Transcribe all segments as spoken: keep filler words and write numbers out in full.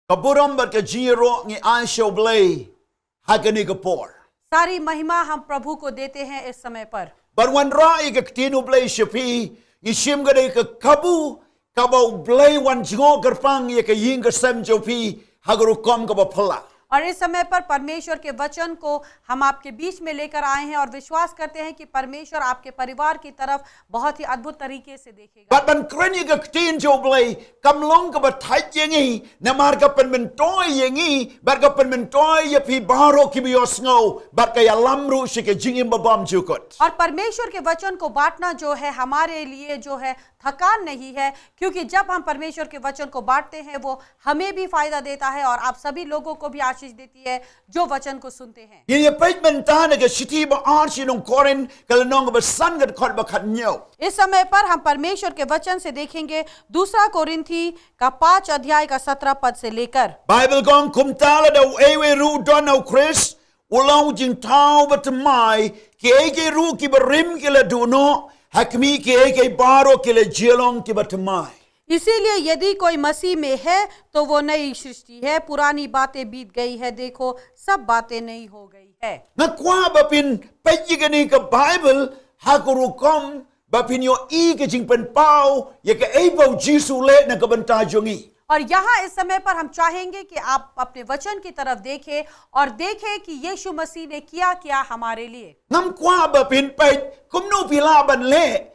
Ka burom bad ka jingïaroh ngi ai sha U Blei ha kane ka por. सारी महिमा हम प्रभु को देते हैं इस समय पर। Ban wanrah ïa ka ktien U Blei sha phi, ngi shim ka dei ka kabu kaba U Blei wan jngoh kyrpang ïa ka ïing ka sem jong phi ha ka rukom kaba phylla. और इस समय पर परमेश्वर के वचन को हम आपके बीच में लेकर आए हैं और विश्वास करते हैं कि परमेश्वर आपके परिवार की तरफ बहुत ही अद्भुत तरीके से देखेगा। Bad ban kren ïa ka ktien jong U Blei kam long kaba thait ïa ngi, namar ka pynmyntoi ïa ngi bad ka pynmyntoi ïa phi baroh kiba ïohsngew, bad ka ïalam ruh sha ka jingim babymjukut. और परमेश्वर के वचन को बांटना जो है हमारे लिए जो है थकान नहीं है, क्योंकि जब हम परमेश्वर के वचन को बांटते हैं वो हमें भी फायदा देता है और आप सभी लोगों को भी आशीष देती है जो वचन को सुनते हैं। Ngin ïa peit mynta na ka shithi ba ar sha ki nong Korinth, ka lynnong kaba san, ka dkhot ba khathynñiew. इस समय पर हम परमेश्वर के वचन से देखेंगे दूसरा कोरिंथी का पांच अध्याय का सत्रह पद से लेकर। Baibl ka ong, kumta lada uei uei ruh u don ha U Khrist, u long jingthaw bathymmai, kiei kiei ruh kiba rim ki la duh noh, ha khmih kiei kiei baroh ki la jia long kiba thymmai. इसीलिए यदि कोई मसीह में है तो वो नई सृष्टि है, पुरानी बातें बीत गई है, देखो सब बातें नई हो गई है। Nga kwah ba phin peit ïa kane ka Baibl ha ka rukom ba phin ïohi ka jingpynpaw ïa kaei ba U Jisu u leh na ka bynta jong ngi. और यहाँ इस समय पर हम चाहेंगे कि आप अपने वचन की तरफ देखें और देखें कि यीशु मसीह ने क्या किया हमारे लिए। Ngam kwah ba phin peit kumno phi lah ban leh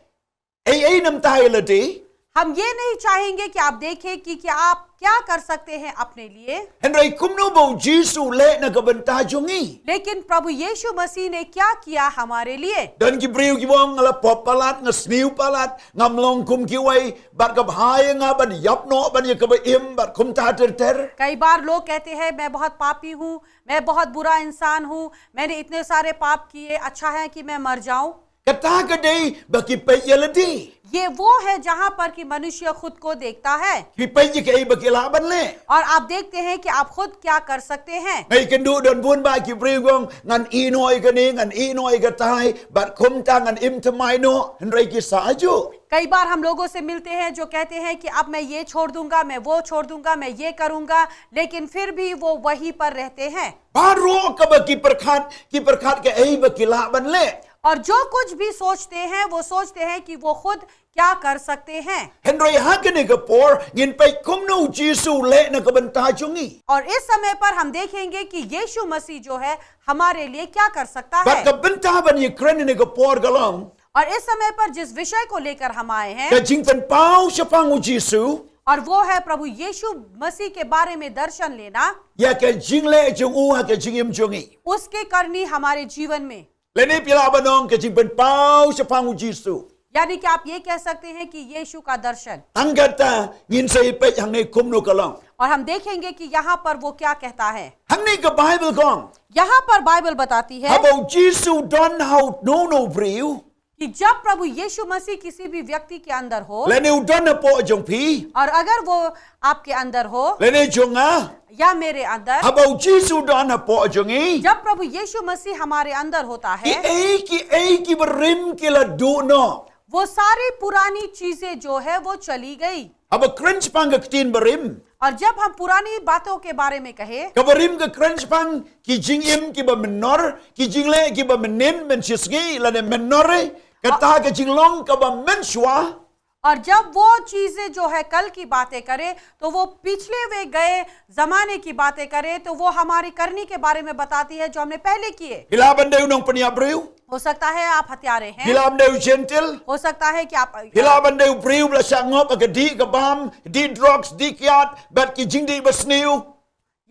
ei ei namar ïa lade. हम ये नहीं चाहेंगे कि आप देखें कि क्या आप क्या कर सकते हैं अपने लिए, Hynrei kumno ba U Jisu u leh na ka bynta jong ngi. लेकिन प्रभु यीशु मसीह ने क्या किया हमारे लिए। Don ki briew kiba ong, nga la pop palat, nga sniew palat, ngam long kum kiwei, bad ka bha ïa nga ban ïap noh ban ïa kaba im, bad kumta ter ter. कई बार लोग कहते हैं, मैं बहुत पापी हूँ, मैं बहुत बुरा इंसान हूँ, मैंने इतने सारे पाप किए, अच्छा है कि मैं मर जाऊं। Kata ka dei ba ki peit ïa lade. ये वो है जहां पर कि मनुष्य खुद को देखता है। Phi peit ïa kaei ba ki lah ban leh. और आप देखते हैं कि आप खुद क्या कर सकते हैं। Nga ïakynduh don bun bah ki briew ba ong, ngan ïeh noh ïa kane, ngan ïeh noh ïa katai, bad kumta ngan im thymmai noh, hynrei ki sah ajuh. कई बार हम लोगों से मिलते हैं जो कहते हैं कि अब मैं ये छोड़ दूंगा, मैं वो छोड़ दूंगा, मैं ये करूंगा, लेकिन फिर भी वो वहीं पर रहते हैं। Baroh kaba ki pyrkhat, ki pyrkhat kaei ba ki lah ban leh. और जो कुछ भी सोचते हैं, वो सोचते हैं कि वो खुद क्या कर सकते हैं। Hynrei ha kane ka por ngin peit kumno U Jisu u leh na ka bynta jong ngi. और इस समय पर हम देखेंगे कि यीशु मसीह जो है हमारे लिए क्या कर सकता है। Bad ka bynta ban ïakren ha kane ka por ka long, और इस समय पर जिस विषय को लेकर हम आए हैं, ka jingpynpaw shaphang U Jisu, और वो है प्रभु यीशु मसीह के बारे में दर्शन लेना, ïa ka jingleh jong u ha ka jingim jong ngi. उसके करनी हमारे जीवन में। Lane phi lah ban ong ka jingpynpaw shaphang U Jisu. यानी कि आप ये कह सकते हैं कि यीशु का दर्शन। Hangta ngin sa ïa peit hangne kumno ka long. और हम देखेंगे कि यहाँ पर वो क्या कहता है। Hangne ka Baibl ka ong, यहाँ पर बाइबल बताती है haba U Jisu u don ha uno uno u briew, कि जब प्रभु यीशु मसीह किसी भी व्यक्ति के अंदर हो, lane u don hapoh jong phi, और अगर वो आपके अंदर हो, lane jong nga, या मेरे अंदर, haba U Jisu u don hapoh jong ngi, जब प्रभु यीशु मसीह हमारे अंदर होता है, kiei kiei kiba rim ki la duh noh. वो सारी पुरानी चीजें जो है वो चली गई। Haba kren shaphang ka ktien barim, और जब हम पुरानी बातों के बारे में कहें, kaba rim ka kren shaphang ki jingim kiba mynnor, ki jingleh kiba mynnin, mynshisngi lane mynnor, kata ka jinglong kaba mynshuwa. और जब वो चीजें जो है कल की बातें करें, तो वो पिछले हुए गए जमाने की बातें करें, तो वो हमारी करनी के बारे में बताती है जो हमने पहले किए। Phi lah ban dei u nongpynïap briew. हो सकता है आप हत्यारे हैं। Phi lah ban dei u Jentil. हो सकता है कि आप Phi lah ban dei u briew ba la shah ngop ha ka dih ka bam, dih drugs, dih kiad bad ki jingdih basniew.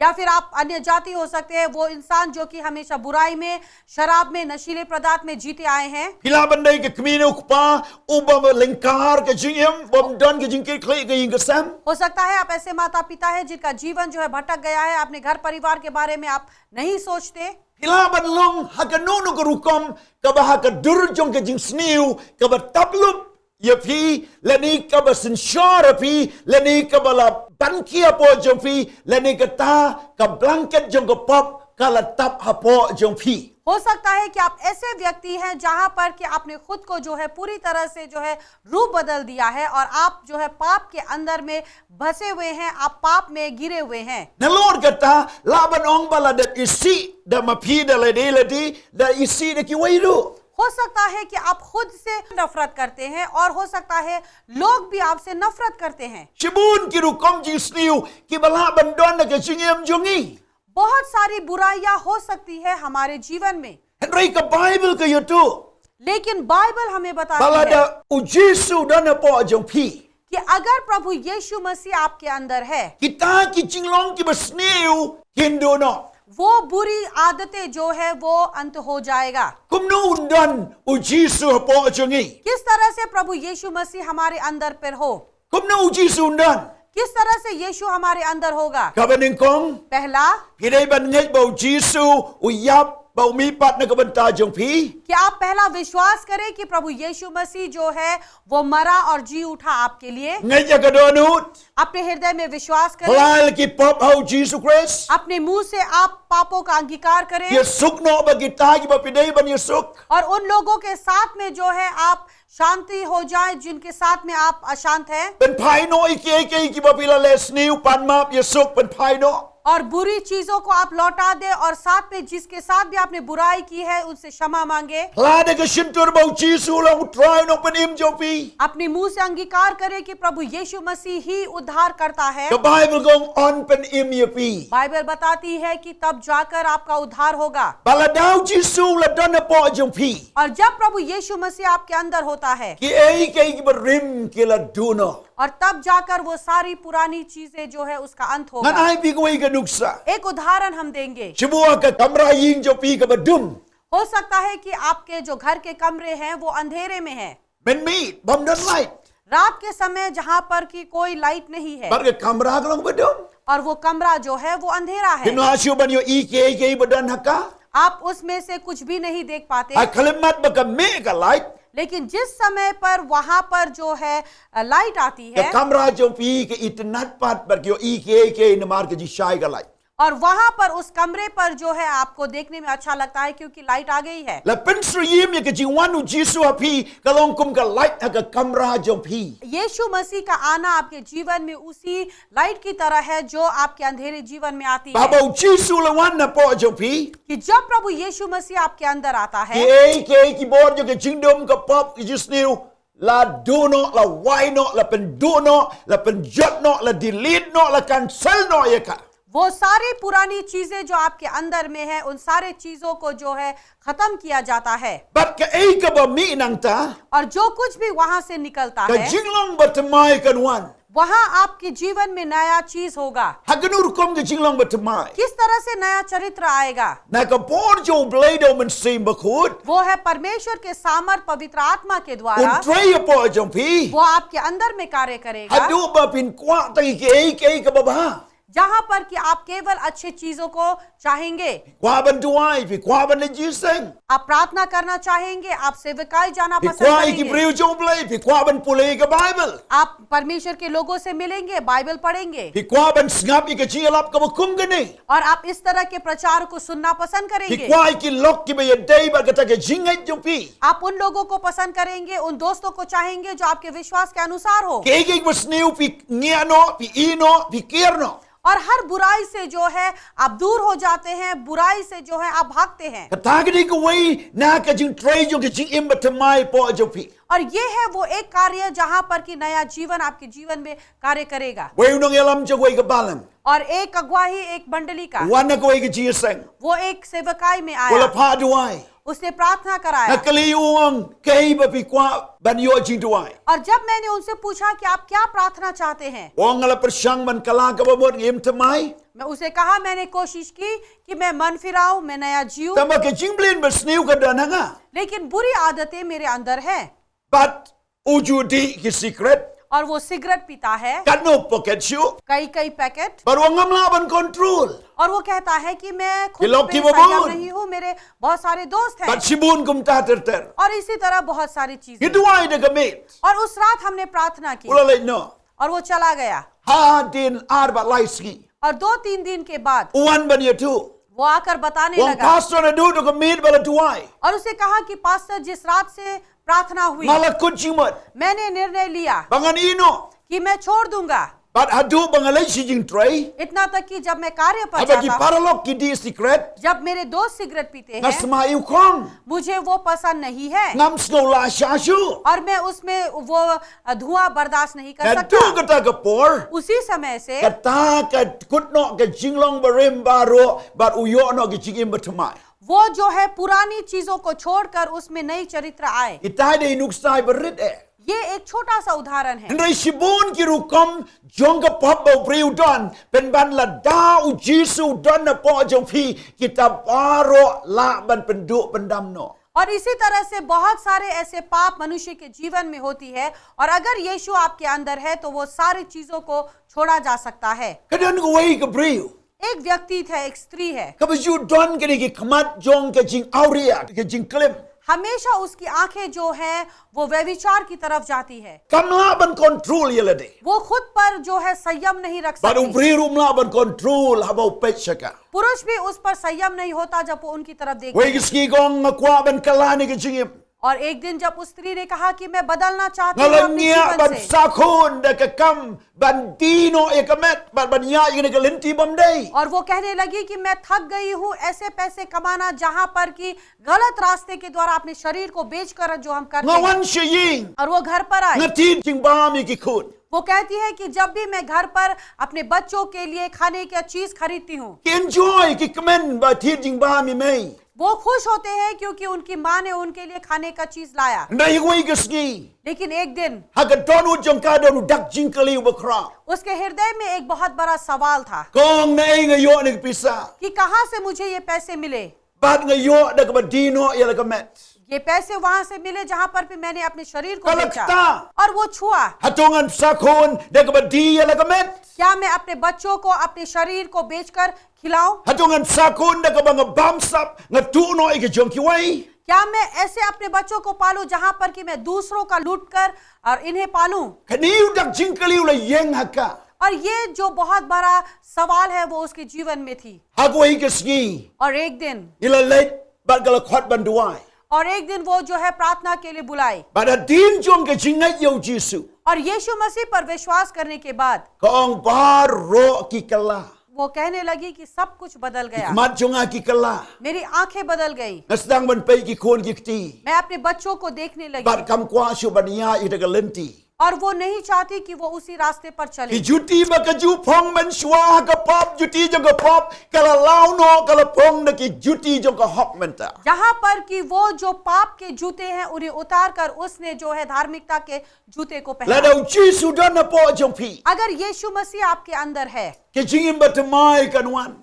या फिर आप अन्य जाति हो सकते हैं, वो इंसान जो कि हमेशा बुराई में, शराब में, नशीले पदार्थ में जीते आए हैं। Phi lah ban dei ka kmie ne u kpa uba lyngkar ka jingim, bym don ka jingkitkhlieh ha ka ïing ka sem. हो सकता है आप ऐसे माता पिता हैं जिनका जीवन जो है भटक गया है, अपने घर परिवार के बारे में आप नहीं सोचते। Phi lah ban long ha kano kano ka rukom kaba ha ka dur jong ka jingsniew kaba tap lup ïa phi, lane kaba synshar ïa phi, lane kaba la ban khia hapoh jong phi, lane kata ka blanket jong ka pop ka la tap hapoh jong phi. हो सकता है कि आप ऐसे व्यक्ति हैं जहां पर कि आपने खुद को जो है पूरी तरह से जो है रूप बदल दिया है और आप जो है पाप के अंदर में बसे हुए हैं, आप पाप में गिरे हुए हैं। Nalor kata, lah ban ong ba la dep isih da ma phi da lade lade, da isih da kiwei ruh. हो सकता है कि आप खुद से नफरत करते हैं और हो सकता है लोग भी आपसे नफरत करते हैं। Shibun ki rukom jingsniew kiba lah ban don ha ka jingim jong ngi. बहुत सारी बुराइयां हो सकती है हमारे जीवन में, Hynrei ka Baibl ka ïathuh, लेकिन बाइबल हमें बताती ba lada u Jisu don hapoh jong phi, कि अगर प्रभु यीशु मसीह आपके अंदर है, kita ki jinglong kiba sniew kin duh noh. वो बुरी आदतें जो है वो अंत हो जाएगा। Kumno un don u Jisu hapoh jong ngi? किस तरह से प्रभु यीशु मसीह हमारे अंदर पर हो? Kumno u Jisu un don? किस तरह से यीशु हमारे अंदर होगा? Kaba nyngkong, पहला, phi dei ban ngeit ba u Jisu u ïap bad u mihpat na ka bynta jong phi. कि आप पहला विश्वास करें कि प्रभु यीशु मसीह जो है वो मरा और जी उठा आपके लिए। Ngeit ïa ka dohnud. अपने हृदय में विश्वास करें। Phla ïa ki pop ha u Jisu Khrist. अपने मुंह से आप पापों का अंगीकार करें। Ïasuk noh bad kita kiba phi dei ban ïasuk. और उन लोगों के साथ में जो है आप शांति हो जाए, जिनके साथ में आप अशांत हैं। Pynphai noh ïa kiei kiei kiba phi la leh sniew, pan map, ïasuk, pynphai noh. और बुरी चीजों को आप लौटा दें और साथ में जिसके साथ भी आपने बुराई की है उनसे क्षमा मांगे। Phla da ka shyntur ba u Jisu u long u Trai u nongpynim jong phi. अपने मुंह से अंगीकार करें कि प्रभु यीशु मसीह ही उद्धार करता है। Ka Baibl ka ong yn pynim ïa phi. Bible बताती है कि तब जाकर आपका उद्धार होगा। Ba lada u Jisu u la don hapoh jong phi, और जब प्रभु यीशु मसीह आपके अंदर होता है, kiei kiei kiba rim ki la duh noh. और तब जाकर वो सारी पुरानी चीजें जो है उसका अंत होगा। Ngan ai phi kawei ka nuksa. एक उदाहरण हम देंगे। Shu buh ha ka kamra ïing jong phi kaba dum. हो सकता है कि आपके जो घर के कमरे हैं वो अंधेरे में हैं। Mynmiet bym don light. रात के समय जहां पर कि कोई लाइट नहीं है, Bad ka kamra ka long ba dum. और वो कमरा जो है वो अंधेरा है। Phim lah shuh ban ïohi kiei kiei ba don ha ka. आप उसमें से कुछ भी नहीं देख पाते। Ha khyllipmat ba ka mih ka light, लेकिन जिस समय पर वहां पर जो है, अ, लाइट आती है, ka kamra jong phi ka itynnad pat ban ïohi kiei kiei namar ka jingshai ka light. और वहां पर उस कमरे पर जो है आपको देखने में अच्छा लगता है क्योंकि लाइट आ गई है। La pynsyriem ïa ka jingwan u Jisu ha phi ka long kum ka light ha ka kamra jong phi. यीशु मसीह का आना आपके जीवन में उसी लाइट की तरह है जो आपके अंधेरे जीवन में आती है। Haba u Jisu u la wan hapoh jong phi, कि जब प्रभु यीशु मसीह आपके अंदर आता है, kiei kiei ki bor jong ka jingdum, ka pop, ka jingsniew, la duh noh, la wai noh, la pynduh noh, la pynjot noh, la delete noh, la cancel noh ïa ka. वो सारी पुरानी चीजें जो आपके अंदर में है, उन सारे चीजों को जो है खत्म किया जाता है। Bad kaei kaba mih nangta, और जो कुछ भी वहां से निकलता है, ka jinglong bathymmai kan wan. वहां आपके जीवन में नया चीज होगा। Ha kano rukom ka jinglong bathymmai? किस तरह से नया चरित्र आएगा? Na ka bor jong U Blei da U Mynsiem Bakhuid, वो है परमेश्वर के सामर्थ पवित्र आत्मा के द्वारा, un trei hapoh jong phi, वो आपके अंदर में कार्य करेगा। Haduh ba phin kwah tang ïa kiei kiei kaba bha. जहां पर कि आप केवल अच्छे चीजों को चाहेंगे। Kwah ban duwai, phi kwah ban leit jingïaseng. आप प्रार्थना करना चाहेंगे, आप सेवकाई जाना पसंद करेंगे। Phi kwah ïa ki briew jong U Blei, phi kwah ban pule ka Baibl. आप परमेश्वर के लोगों से मिलेंगे, बाइबल पढ़ेंगे। Phi kwah ban sngap ïa ka jingïalap kaba kum kane. और आप इस तरह के प्रचार को सुनना पसंद करेंगे। Phi kwah ïa ki lok kiba ïadei bad kata ka jingngeit jong phi. आप उन लोगों को पसंद करेंगे, उन दोस्तों को चाहेंगे जो आपके विश्वास के अनुसार हो। Kiei kiei kiba sniew phi ngiah noh, phi ïeh noh, phi kiar noh. और हर बुराई से जो है आप दूर हो जाते हैं, बुराई से जो है आप भागते हैं। Kata ka dei kawei na ka jingtrei jong ka jingim bathymmai hapoh jong phi. और ये है वो एक कार्य जहां पर कि नया जीवन आपके जीवन में कार्य करेगा। Wei u nongïalam jong kawei ka balang, और एक अगुवाई एक मंडली का, wan na kawei ka jingïaseng, वो एक सेवकाई में आया, u la phah duwai. उसने प्रार्थना कराया। Nga kylli u, u ong, kaei ba phi kwah ban ïoh jingduwai? और जब मैंने उनसे पूछा कि आप क्या प्रार्थना चाहते हैं, u ong, nga la pyrshang ban kylla kaba mut, ngim thymmai. मैं उसे कहा, मैंने कोशिश की कि मैं मन फिराऊं, मैं नया जीऊं। Tangba ka jingblin basniew ka don ha nga. लेकिन बुरी आदतें मेरे अंदर हैं। Bad u ju dih ki cigarette. और वो सिगरेट पीता है। Katno packet shuh. कई कई packet. Bad u ong ngam lah ban control. और वो कहता है कि मैं खुद पे संयम नहीं हूँ, मेरे बहुत सारे दोस्त हैं। Bad shibun kumta ter ter. और इसी तरह बहुत सारी चीजें। Ngi duwai da ka miet. और उस रात हमने प्रार्थना की। U la leit noh. और वो चला गया। Hadien ar bad lai sngi, और दो तीन दिन के बाद u wan ban ïathuh. वो आकर बताने लगा। Pastor naduh ka miet ba la duwai. और उसे कहा कि पास्टर, जिस रात से प्रार्थना हुई, nga la kut jingmut. मैंने निर्णय लिया. Ba ngan ïehnoh. कि मैं छोड़ दूंगा. Bad haduh ba nga leit sha jingtrei. इतना तक कि जब मैं कार्य पर जाता हूँ, haba ki paralok ki die sigaret, जब मेरे दोस्त सिगरेट पीते हैं, nga sma ïa u khong. मुझे वो पसंद नहीं है. Ngam sngew lah shisha. और मैं उसमें वो, अ, धुआं बर्दाश्त नहीं कर सकता. Naduh kata ka por, उसी समय से, kata ka kut noh ka jinglong barim baroh bad u ïoh noh ka jingim bathymmai. वो जो है पुरानी चीजों को छोड़कर उसमें नई चरित्र आए। Ita dei i nuksa ba rit eh. ये एक छोटा सा उदाहरण है। Hynrei shibun ki rukom jong ka pop ba u briew u don, pynban lada u Jisu u don napoh jong phi, kita baroh lah ban pynduh pyndam noh. और इसी तरह से बहुत सारे ऐसे पाप मनुष्य के जीवन में होती है, और अगर यीशु आपके अंदर है तो वो सारी चीजों को छोड़ा जा सकता है। Ka don kawei ka briew. एक व्यक्ति था, एक स्त्री है। Kaba ju don kane ki khmat jong ka jingawria, ka jingklim. हमेशा उसकी आंखें जो हैं, वो व्यभिचार की तरफ जाती है। Kam lah ban control ïa lade. वो खुद पर जो है संयम नहीं रख सकती। Bad u briew ruh um lah ban control haba u peit sha ka. पुरुष भी उस पर संयम नहीं होता जब वो उनकी तरफ देखते हैं। Wei ka sngi kong nga kwah ban kylla ïa kane ka jingim. और एक दिन जब उस स्त्री ने कहा कि मैं बदलना चाहती हूँ अपने जीवन से। Nga la ngiah ban sakhun da ka kam ban die noh ïa ka met, ban, ban ïaid ïa kane ka lynti bym dei. और वो कहने लगी कि मैं थक गई हूँ ऐसे पैसे कमाना जहां पर कि गलत रास्ते के द्वारा अपने शरीर को बेचकर जो हम करते हैं। Nga wan sha ïing. और वो घर पर आई। Nga thied jingbam ïa ki khun. वो कहती है कि जब भी मैं घर पर अपने बच्चों के लिए खाने का चीज खरीदती हूँ, ki enjoy ki kmen ba thied jingbam ïa i mei. वो खुश होते हैं क्योंकि उनकी माँ ने उनके लिए खाने का चीज लाया। Hynrei ha kawei ka sngi, लेकिन एक दिन, ha ka dohnud jong ka don u dak jingkylli uba khraw. उसके हृदय में एक बहुत बड़ा सवाल था। Kong, naei nga ïoh ïa kane ka pisa? कि कहाँ से मुझे ये पैसे मिले? Bad nga ïoh da kaba die noh ïa la ka met. ये पैसे वहां से मिले जहां पर भी मैंने अपने शरीर को बेचा। Ka la kta. और वो छुआ। Hato ngan sakhun da kaba die ïa la ka met? क्या मैं अपने बच्चों को अपने शरीर को बेचकर खिलाऊं? Hato ngan sakhun da kaba nga bamsap, nga tuh noh ïa ka jong kiwei? क्या मैं ऐसे अपने बच्चों को पालूं जहां पर कि मैं दूसरों का लूट कर और इन्हें पालूं? Kane u dak jingkylli u la ïeng ha ka. और ये जो बहुत बड़ा सवाल है, वो उसके जीवन में थी। Ha kawei ka sngi, और एक दिन, i la leit bad ka la khot ban duwai. और एक दिन वो जो है प्रार्थना के लिए बुलाई। Bad hadien jong ka jingngeit ïa u Jisu, और यीशु मसीह पर विश्वास करने के बाद, ka ong, baroh ki kylla. वो कहने लगी कि सब कुछ बदल गया। Ki khmat jong nga ki kylla. मेरी आंखें बदल गई। Nga sdang ban peit ki khun ki kti. मैं अपने बच्चों को देखने लगी। Bad kam kwah shuh ban ïaid ha kata ka lynti. और वो नहीं चाहती कि वो उसी रास्ते पर चले। Ki juti ba ka ju phong mynshuwa ha ka pop, juti jong ka pop, ka la law noh, ka la phong da ki juti jong ka hok mynta. जहां पर कि वो जो पाप के जूते हैं, उन्हें उतार कर उसने जो है धार्मिकता के जूते को पहना। Lada u Jisu don napoh jong phi, अगर यीशु मसीह आपके अंदर है, ka jingim bathymmai kan wan.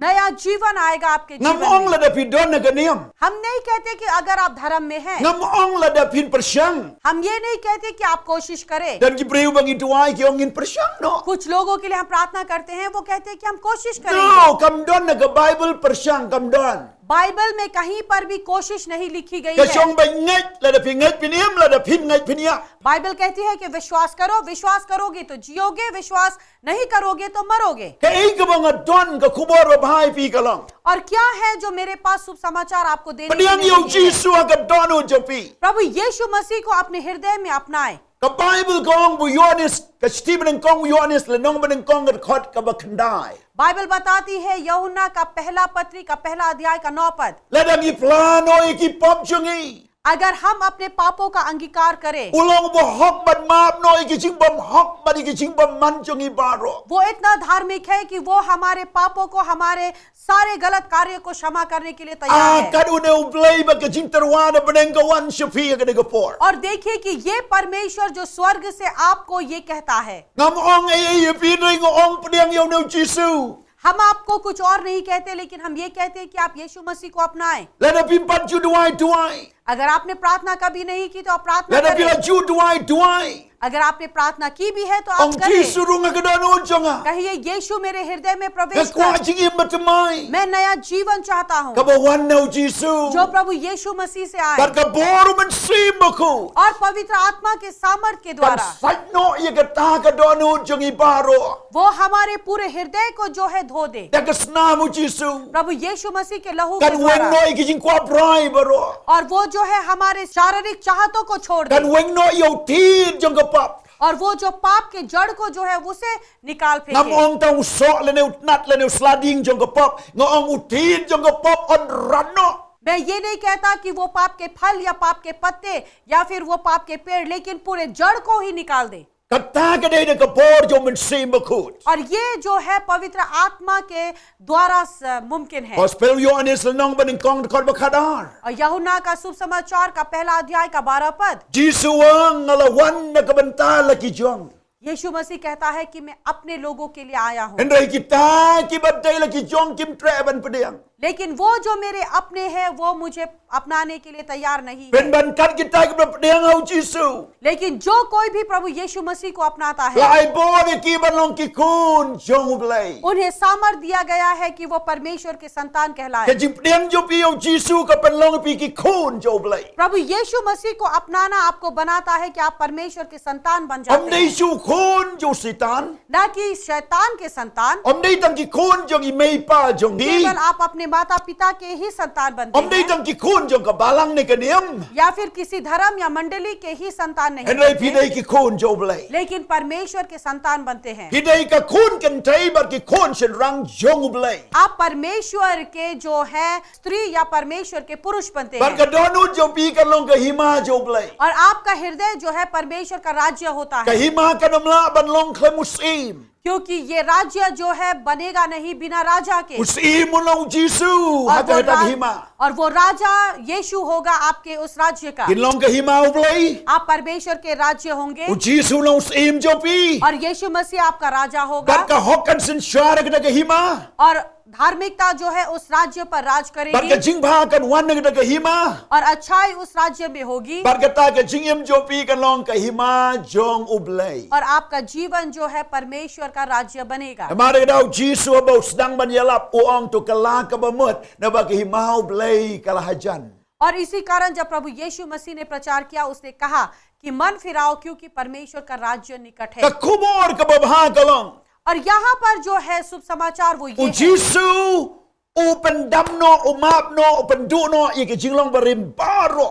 नया जीवन आएगा आपके जीवन में। Ngam ong lada phi don ha ka niam. हम नहीं कहते कि अगर आप धर्म में हैं। Ngam ong lada phin pyrshang. हम ये नहीं कहते कि आप कोशिश करें। Don ki briew ba ngi duwai ki ong ngin pyrshang noh. कुछ लोगों के लिए हम प्रार्थना करते हैं, वो कहते हैं कि हम कोशिश करेंगे। No, kam don ha ka Baibl pyrshang, kam don. Bible में कहीं पर भी कोशिश नहीं लिखी गई है। Ka shong ba ngeit, lada phi ngeit phin im, lada phim ngeit phin ïap. Bible कहती है कि विश्वास करो, विश्वास करोगे तो जियोगे, विश्वास नहीं करोगे तो मरोगे। Kaei kaba nga don, ka khubor babha ïa phi ka long, और क्या है जो मेरे पास शुभ समाचार आपको देने के लिए नहीं है? Pdiang ïa u Jisu ha ka dohnud jong phi. प्रभु यीशु मसीह को अपने हृदय में अपनाएं। Ka Baibl ka ong ba u Ïoannis, ka shithi banyngkong u Ïoannis, lynnong banyngkong, ka dkhot kaba khyndai. Bible बताती है, यूहन्ना का पहला पत्री का पहला अध्याय का नौ पद। Lada ngi phla noh ïa ki pop jong ngi, अगर हम अपने पापों का अंगीकार करें, u long uba hok ban map noh ïa ki jingbymhok bad ïa ki jingbymman jong ngi baroh. वो इतना धार्मिक है कि वो हमारे पापों को, हमारे सारे गलत कार्य को क्षमा करने के लिए तैयार है। Ah, kat une u Blei ba ka jingtyrwa na bneng ka wan sha phi ha kane ka por. और देखिए कि ये परमेश्वर जो स्वर्ग से आपको ये कहता है। Ngam ong ei ei ïa phi, hynrei nga ong pdiang ïa une u Jisu. हम आपको कुछ और नहीं कहते, लेकिन हम ये कहते हैं कि आप यीशु मसीह को अपनाएं। Lada phim pat ju duwai, duwai. अगर आपने प्रार्थना कभी नहीं की, तो आप प्रार्थना करें। Lada phi la ju duwai, duwai. अगर आपने प्रार्थना की भी है तो आप करें। Jisu rung ha ka dohnud jong nga. कहिए, यीशु मेरे हृदय में प्रवेश कर। Nga kwah jingim bathymmai. मैं नया जीवन चाहता हूँ। Kaba wan na u Jisu. जो प्रभु यीशु मसीह से आए। Bad ka bor u Mynsiem Bakhuid. और पवित्र आत्मा के सामर्थ के द्वारा। Kan sait noh ïa kata ka dohnud jong ngi baroh. वो हमारे पूरे हृदय को जो है धो दे। Da ka snam u Jisu. प्रभु यीशु मसीह के लहू के द्वारा। Kan weng noh ïa ki jingkwah brai baroh. और वो जो है हमारे शारीरिक चाहतों को छोड़ दे। Kan weng noh ïa u thied jong ka pop. और वो जो पाप के जड़ को जो है उसे निकाल फेंके। Ngam ong tang u soh lane u tnat lane u sla ding jong ka pop. Nga ong u thied jong ka pop un rat noh. मैं ये नहीं कहता कि वो पाप के फल या पाप के पत्ते या फिर वो पाप के पेड़, लेकिन पूरे जड़ को ही निकाल दे। Kata ka dei da ka bor jong u Mynsiem Bakhuid. और ये जो है पवित्र आत्मा के द्वारा स-, मुमकिन है। Gospel u Ïoannis lynnong banyngkong dkhot ba khatar. और यूहन्ना का शुभ समाचार का पहला अध्याय का बारह पद। Jisu u ong nga la wan na ka bynta la ki jong. यीशु मसीह कहता है कि मैं अपने लोगों के लिए आया हूँ। Hynrei kita kiba dei la ki jong kim treh ban pdiang. लेकिन वो जो मेरे अपने हैं, वो मुझे अपनाने के लिए तैयार नहीं है। Pynban kat kita kiba pdiang ha u Jisu. लेकिन जो कोई भी प्रभु यीशु मसीह को अपनाता है, la ai bor ïa ki ban long ki khun jong u Blei. उन्हें सामर्थ दिया गया है कि वो परमेश्वर के संतान कहलाए। Ka jingpdiang jong phi ïa u Jisu ka pynlong ïa phi ki khun jong u Blei. प्रभु यीशु मसीह को अपनाना आपको बनाता है कि आप परमेश्वर के संतान बन जाते हैं। Ym dei shu khun jong u Soitan. ना कि शैतान के संतान। Ym dei tang ki khun jong i mei i pa jong ngi. केवल आप अपने माता पिता के ही संतान बनते हैं। Ym dei tang ki khun jong ka balang ne ka niam. या फिर किसी धर्म या मंडली के ही संतान नहीं बनते। Hynrei phi dei ki khun jong u Blei. लेकिन परमेश्वर के संतान बनते हैं। Phi dei ka khun kynthei bad ki khun shynrang jong u Blei. आप परमेश्वर के जो है स्त्री या परमेश्वर के पुरुष बनते हैं। Bad ka dohnud jong phi kan long ka hima jong u Blei. और आपका हृदय जो है परमेश्वर का राज्य होता है। Ka hima kan ym lah ban long khlem u syiem. क्योंकि ये राज्य जो है बनेगा नहीं बिना राजा के। U syiem u long u Jisu, ha kata ka hima. और वो राजा यीशु होगा आपके उस राज्य का। Kin long ka hima u Blei. आप परमेश्वर के राज्य होंगे। U Jisu u long u syiem jong phi. और यीशु मसीह आपका राजा होगा। Bad ka hok kan synshar ha kata ka hima. और धार्मिकता जो है उस राज्य पर राज करेगी। Bad ka jingbha kan wan na kata ka hima. और अच्छाई उस राज्य में होगी। Bad kata ka jingim jong phi kan long ka hima jong u Blei. और आपका जीवन जो है परमेश्वर का राज्य बनेगा। Namar kata u Jisu haba u sdang ban ïalap u ong to kylla kaba mut naba ka hima u Blei ka la hajan. और इसी कारण जब प्रभु यीशु मसीह ने प्रचार किया, उसने कहा कि मन फिराओ, क्योंकि परमेश्वर का राज्य निकट है। Ka khubor kaba bha ka long. और यहाँ पर जो है शुभ समाचार वो ये है। U Jisu u pyndam noh, u map noh, u pynduh noh ïa ki jinglong barim baroh.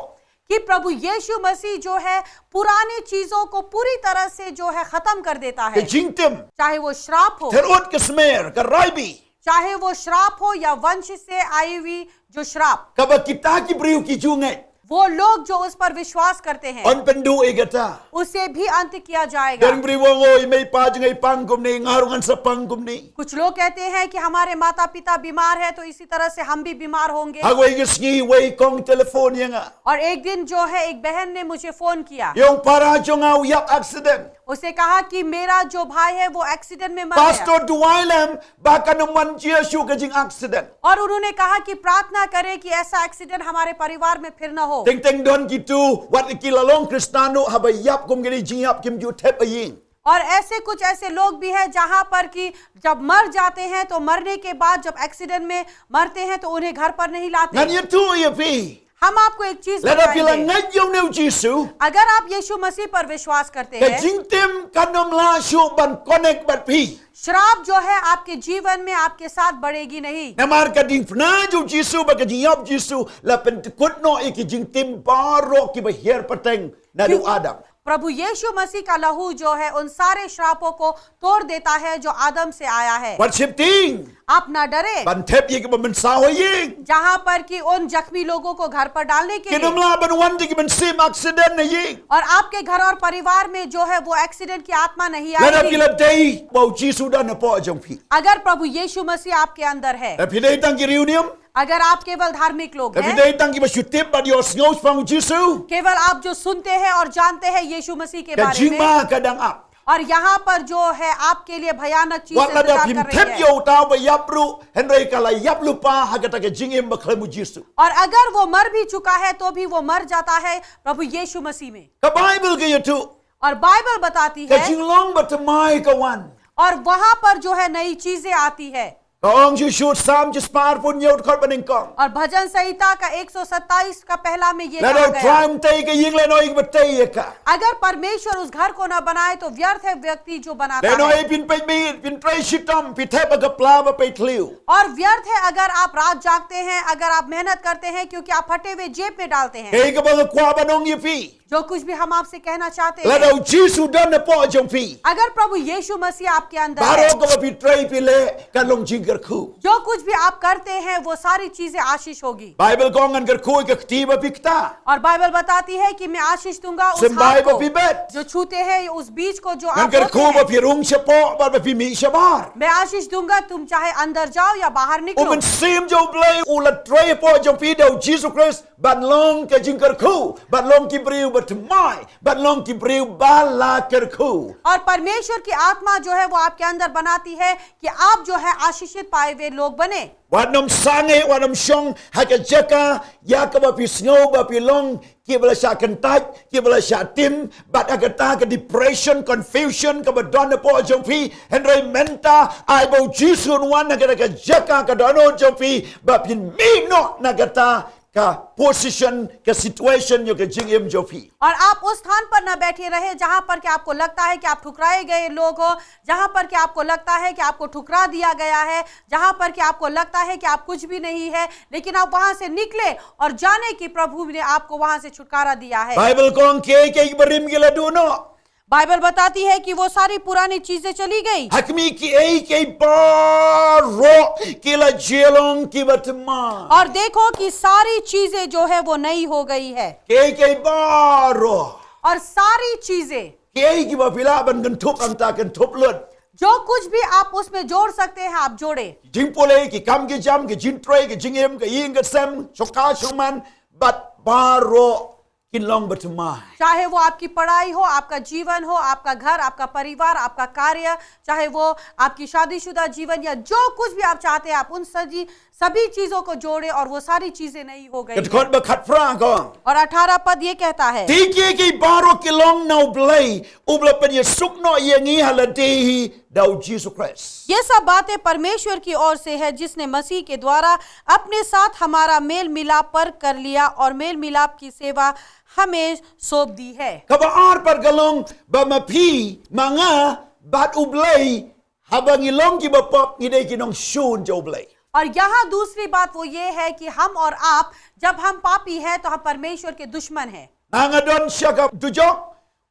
कि प्रभु यीशु मसीह जो है पुरानी चीजों को पूरी तरह से जो है खत्म कर देता है। Ka jingtim. चाहे वो श्राप हो। Tyrut ka smer, ka raibi. चाहे वो श्राप हो या वंश से आई हुई जो श्राप। Kaba kita ki briew ki ju ngeit. वो लोग जो उस पर विश्वास करते हैं, yn pynduh ïa kata. उसे भी अंत किया जाएगा। Don briew u ong, oi, i mei i pa jong nga i pang kumne, nga ruh ngan sa pang kumne. कुछ लोग कहते हैं कि हमारे माता पिता बीमार है तो इसी तरह से हम भी बीमार होंगे। Ha kawei ka sngi wei i kong telephone ïa nga. और एक दिन जो है एक बहन ने मुझे फोन किया। I ong para jong nga u ïap accident. उसने कहा कि मेरा जो भाई है वो एक्सीडेंट में मर गया। Pastor, duwai lem ba kan ym wan jia shuh ka jing accident. और उन्होंने कहा कि प्रार्थना करें कि ऐसा एक्सीडेंट हमारे परिवार में फिर ना हो। Teng teng don kito wat ki la long Khristan ruh haba ïap kum kine ki jingïap kim ju thep ha ïing. और ऐसे कुछ ऐसे लोग भी हैं जहां पर कि जब मर जाते हैं तो मरने के बाद जब एक्सीडेंट में मरते हैं तो उन्हें घर पर नहीं लाते। Ngan ïathuh ïa phi. हम आपको एक चीज बताएंगे। Lada phi la ngeit ïa une u Jisu, अगर आप यीशु मसीह पर विश्वास करते हैं, ka jingtim kan ym lah shuh ban connect bad phi. श्राप जो है आपके जीवन में आपके साथ बढ़ेगी नहीं। Namar ka diengphna jong u Jisu bad ka jingïap u Jisu la pynkut noh ïa ki jingtim baroh kiba hiar pateng naduh Adam. प्रभु यीशु मसीह का लहू जो है उन सारे श्रापों को तोड़ देता है जो आदम से आया है। Wat sheptieng. आप ना डरे। Ban thep ïa kiba mynsaw ha ïing. जहाँ पर कि उन जख्मी लोगों को घर पर डालने के लिए। Kin ym lah ban wan da ki mynsiem accident ha ïing. और आपके घर और परिवार में जो है वो एक्सीडेंट की आत्मा नहीं आएगी। Lada phi la dei ba u Jisu u don hapoh jong phi. अगर प्रभु यीशु मसीह आपके अंदर है। Lada phi dei tang ki riewniam. अगर आप केवल धार्मिक लोग हैं, lada phi dei tang kiba shu tip bad ïohsngew shaphang u Jisu, केवल आप जो सुनते हैं और जानते हैं यीशु मसीह के बारे में, ka jingma ka dang ap. और यहाँ पर जो है आपके लिए भयानक चीज इंतजार कर रही है। Wat lada phim thep ïa uta uba ïap ruh, hynrei ka la ïap lypa ha kata ka jingim ba khlem u Jisu. और अगर वो मर भी चुका है तो भी वो मर जाता है प्रभु यीशु मसीह में। Ka Baibl ka ïathuh. और बाइबल बताती Ka है, jinglong bathymmai ka wan. और वहां पर जो है नई चीजें आती है। Ka ong shuh shuh Salm shispah arphew hynñiew dkhot banyngkong. और भजन संहिता का एक सौ सत्ताईस का पहला में ये Lada कहा u गया, Trai um tei ka ïing, lehnohei ba tei ïa ka. अगर परमेश्वर उस घर को न बनाए तो व्यर्थ है व्यक्ति जो बनाता है। Lehnohei phin peit miet, phin trei shitom, phi thep ha ka pla ba pei thliew. और व्यर्थ है अगर आप रात जागते हैं, अगर आप मेहनत करते हैं, क्योंकि आप फटे हुए जेब में डालते हैं। Kaei kaba nga kwah ban ong ïa phi. जो कुछ भी हम आपसे कहना चाहते Lada हैं, u Jisu don hapoh jong phi, अगर प्रभु यीशु मसीह आपके अंदर है, baroh kaba phi trei phi leh kan long jingkyrkhu. जो कुछ भी आप करते हैं वो सारी चीजें आशीष होगी। Baibl ka ong ngan kyrkhu ïa ka kti ba phi ktah. और बाइबल बताती है कि मैं आशीष दूंगा उस Symbai हाथ ba को phi bet. जो छूते हैं, उस बीज को जो Ngan आप बोते kyrkhu ba हैं। phi rung shapoh bad ba phi mih shabar. मैं आशीष दूंगा, तुम चाहे अंदर जाओ या बाहर U निकलो। Mynsiem jong U Blei u la trei hapoh jong phi da u Jisu Khrist ban long ka jingkyrkhu, ban long ki briew bathymmai, ban long ki briew ba la kyrkhu. और परमेश्वर की आत्मा जो है वो आपके अंदर बनाती है कि आप जो है आशीषित पाए हुए लोग बने। Wat nym sangeh, wat nym shong ha ka jaka ïa kaba phi sngew ba phi long kiba la shah kyntait, kiba la shah tim, bad ha kata ka depression, confusion kaba don hapoh jong phi. Hynrei mynta ai ba u Jisu un wan ha kata ka jaka ka dohnud jong phi ba phin mih noh na kata ka position, ka situation jong ka jingim jong phi. और आप उस स्थान पर न बैठे रहे जहां पर कि आपको लगता है कि आप ठुकराए गए लोग हो, जहां पर कि आपको लगता है कि आपको ठुकरा दिया गया है, जहां पर कि आपको लगता है कि आप कुछ भी नहीं है, लेकिन आप वहां से निकले और जाने कि प्रभु ने आपको वहां से छुटकारा दिया है। Baibl ka ong kiei kiei kiba rim ki la duh noh. Bible बताती है कि वो सारी पुरानी चीजें चली गई। Ha khmih kiei kiei baroh ki la jia long kiba thymmai. और देखो कि सारी चीजें जो है वो नई हो गई है। Kiei kiei baroh. और सारी चीजें, Kiei kiba phi lah ban kynthup, hangta kynthup lut. जो कुछ भी आप उसमें जोड़ सकते हैं, आप जोड़े। Jingpule, ki kam ki jam, ki jingtrei, ki jingim, ka ïing ka sem, shnong shnong man, bad baroh kin long bathymmai. चाहे वो आपकी पढ़ाई हो, आपका जीवन हो, आपका घर, आपका परिवार, आपका कार्य, चाहे वो आपकी शादीशुदा जीवन या जो कुछ भी आप चाहते हैं, आप उन सभी सभी चीजों को जोड़े और वो सारी चीजें नई हो गई। Ka dkhot ba khatphra ka ong. और अठारह पद ये कहता है, Te kiei kiei baroh ki long na U Blei, uba la pynïasuk noh ïa ngi ha lade hi da u Jisu Khrist. ये सब बातें परमेश्वर की ओर से है, जिसने मसीह के द्वारा अपने साथ हमारा मेल मिलाप पर कर लिया और मेल मिलाप की सेवा हमें सौंप दी है। Kaba ar pat ka long ba ma phi, ma nga, bad U Blei, haba ngi long kiba pop, ngi dei ki nongshun jong U Blei. और यहाँ दूसरी बात वो ये है कि हम और आप, जब हम पापी हैं, तो हम परमेश्वर के दुश्मन हैं। Nga nga don sha ka dujok,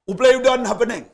U Blei u don ha bneng.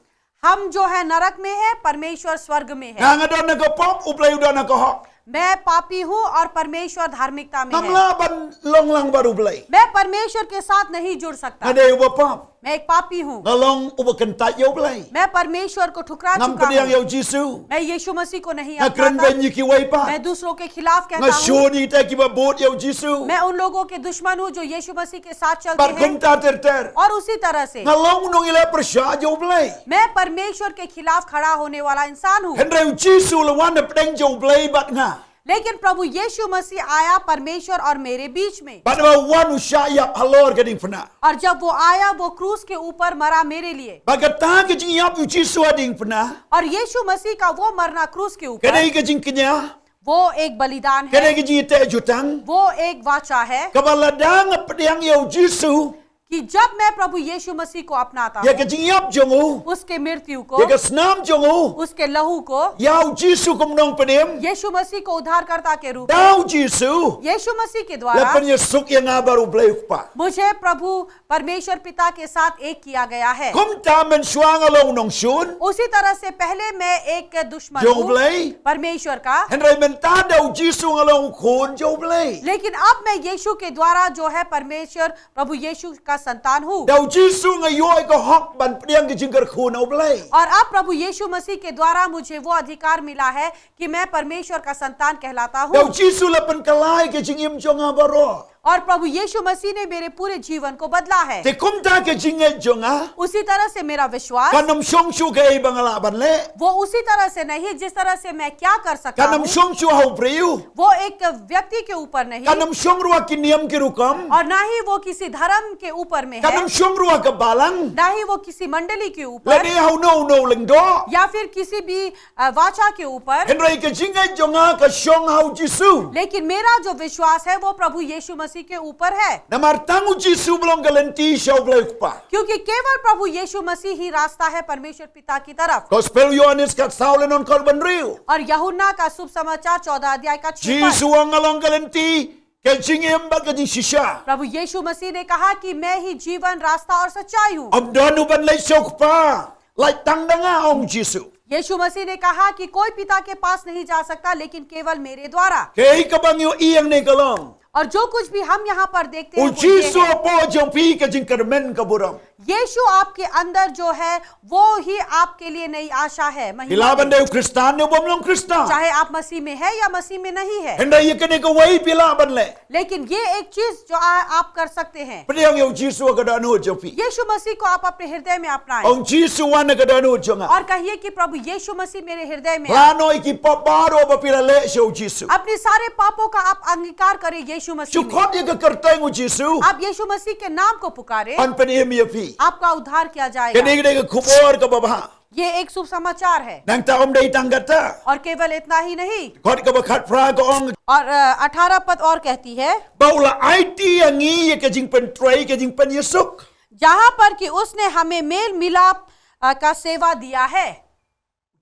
हम जो है नरक में है, परमेश्वर स्वर्ग में है। Nga nga don ha ka pop, U Blei u don ha ka hok. मैं पापी हूँ और परमेश्वर धार्मिकता में Ngam है। lah ban long lang bad U Blei. मैं परमेश्वर के साथ नहीं जुड़ सकता। Nga dei uba pop. मैं एक पापी हूँ। Nga long uba kyntait ïa U Blei. मैं परमेश्वर को ठुकरा Ngam चुका pdiang ïa हूँ। u Jisu. मैं यीशु मसीह को नहीं Nga kren अपनाता। beiñ ïa kiwei pat. मैं दूसरों के खिलाफ Nga कहता हूँ। shun ïa kita kiba bud ïa u Jisu. मैं उन लोगों के दुश्मन हूँ जो यीशु मसीह के साथ चलते Bad हैं। kumta ter ter. और उसी तरह से Nga long u nongïaleh pyrshah jong U Blei. मैं परमेश्वर के खिलाफ खड़ा होने वाला इंसान हूँ। Hynrei u Jisu u la wan hapdeng jong U Blei bad nga. लेकिन प्रभु यीशु मसीह आया परमेश्वर और मेरे बीच में। Bad haba u wan, u shah ïap halor ka diengphna. और जब वो आया, वो क्रूस के ऊपर मरा मेरे लिए। Bad kata ka jingïap u Jisu ha diengphna. और यीशु मसीह का वो मरना क्रूस के Ka ऊपर, dei ka jingkñia. वो एक बलिदान Ka dei है, ka jingïateh jutang. वो एक वाचा है Kaba lada nga pdiang ïa u Jisu, कि जब मैं प्रभु यीशु मसीह को अपनाता ïa हूँ, ka jingïap jong u, उसके मृत्यु को, ïa ka snam jong u, उसके लहू को, ïa u Jisu kum u nongpynim, यीशु मसीह को उद्धारकर्ता के रूप da में, u Jisu यीशु मसीह के la द्वारा pynïasuk ïa nga bad U Blei U Kpa. मुझे प्रभु परमेश्वर पिता के साथ एक किया गया है। Kumta mynshuwa nga long u nongshun उसी तरह से पहले मैं एक दुश्मन jong U हूँ Blei. परमेश्वर का, Hynrei mynta da u Jisu nga long u khun jong U Blei. लेकिन अब मैं यीशु के द्वारा जो है परमेश्वर प्रभु यीशु का संतान हूँ। Da u Jisu nga ïoh ïa ka hok ban pdiang ka jingkyrkhu na U Blei. और अब प्रभु यीशु मसीह के द्वारा मुझे वो अधिकार मिला है कि मैं परमेश्वर का संतान कहलाता Da u हूँ। Jisu la pynkylla ïa ka jingim jong nga baroh. और प्रभु यीशु मसीह ने मेरे पूरे जीवन को बदला है। Te kumta ka jingngeit jong nga उसी तरह से मेरा विश्वास, kan ym shong shuh kaei ba nga lah ban leh. वो उसी तरह से नहीं जिस तरह से मैं क्या कर सकता Kan ym हूँ। shong shuh ha u briew. वो एक व्यक्ति के ऊपर नहीं, Kan ym shong ruh ha ki niam ki rukom. और ना ही वो किसी धर्म के ऊपर में Kan है, ym shong ruh ha ka balang. ना ही वो किसी मंडली के ऊपर, Lane ha uno uno u lyngdoh. या फिर किसी भी अ, वाचा के ऊपर, Hynrei ka jingngeit jong nga ka shong ha u Jisu. लेकिन मेरा जो विश्वास है वो प्रभु यीशु मसीह के ऊपर है। Namar tang u Jisu ba long ka lynti sha u Blei u Kpa. क्योंकि केवल प्रभु यीशु मसीह ही रास्ता है परमेश्वर पिता की तरफ। Gospel u Ïoannis khatsaw lynnong khatar hynriew. और यूहन्ना का शुभ समाचार चौदह अध्याय का छह पद। Jisu u ong nga long ka lynti, ka jingim bad ka jingshisha. प्रभु यीशु मसीह ने कहा कि मैं ही जीवन, रास्ता और सच्चाई हूँ। Ym don u ban leit sha u Kpa, lait tang da nga, ong Jisu. यीशु मसीह ने कहा कि कोई पिता के पास नहीं जा सकता लेकिन केवल मेरे द्वारा। Kaei kaba ngi ïohi hangne ka long, और जो कुछ भी हम यहाँ पर देखते हैं u वो ये Jisu है। hapoh jong phi ka jingkyrmen ka burom. यीशु आपके अंदर जो है वो ही आपके लिए नई आशा है, Phi महिमा lah है। ban dei u Khristan ne u bym long Khristan. चाहे आप मसीह में है या मसीह में नहीं है, Hynrei ïa kane kawei phi lah ban leh. लेकिन ये एक चीज जो आ, आप कर सकते हैं, Pdiang ïa u Jisu ha ka dohnud jong phi. यीशु मसीह को आप अपने हृदय में अपनाएं Ong Jisu, wan ha ka dohnud jong nga. और कहिए कि प्रभु यीशु मसीह मेरे हृदय में Lah noh ïa ki pop baroh ba phi la leh sha u Jisu. अपने सारे पापों का आप अंगीकार करें यीशु मसीह Shu में। khot ïa ka kyrteng u Jisu. आप यीशु मसीह के नाम को पुकारें, Yn pynim ïa phi. आपका उद्धार किया जाएगा। Kane ka dei ka khubor kaba bha. ये एक शुभ समाचार है। Nangta ym dei tang kata. और केवल इतना ही नहीं, Khot kaba khatphra ka ong, और अठारह पद और कहती है, ba u la aiti ïa ngi ïa ka jingpyntrei, ka jingpynïasuk. जहां पर कि उसने हमें मेल मिलाप अ, का सेवा दिया है।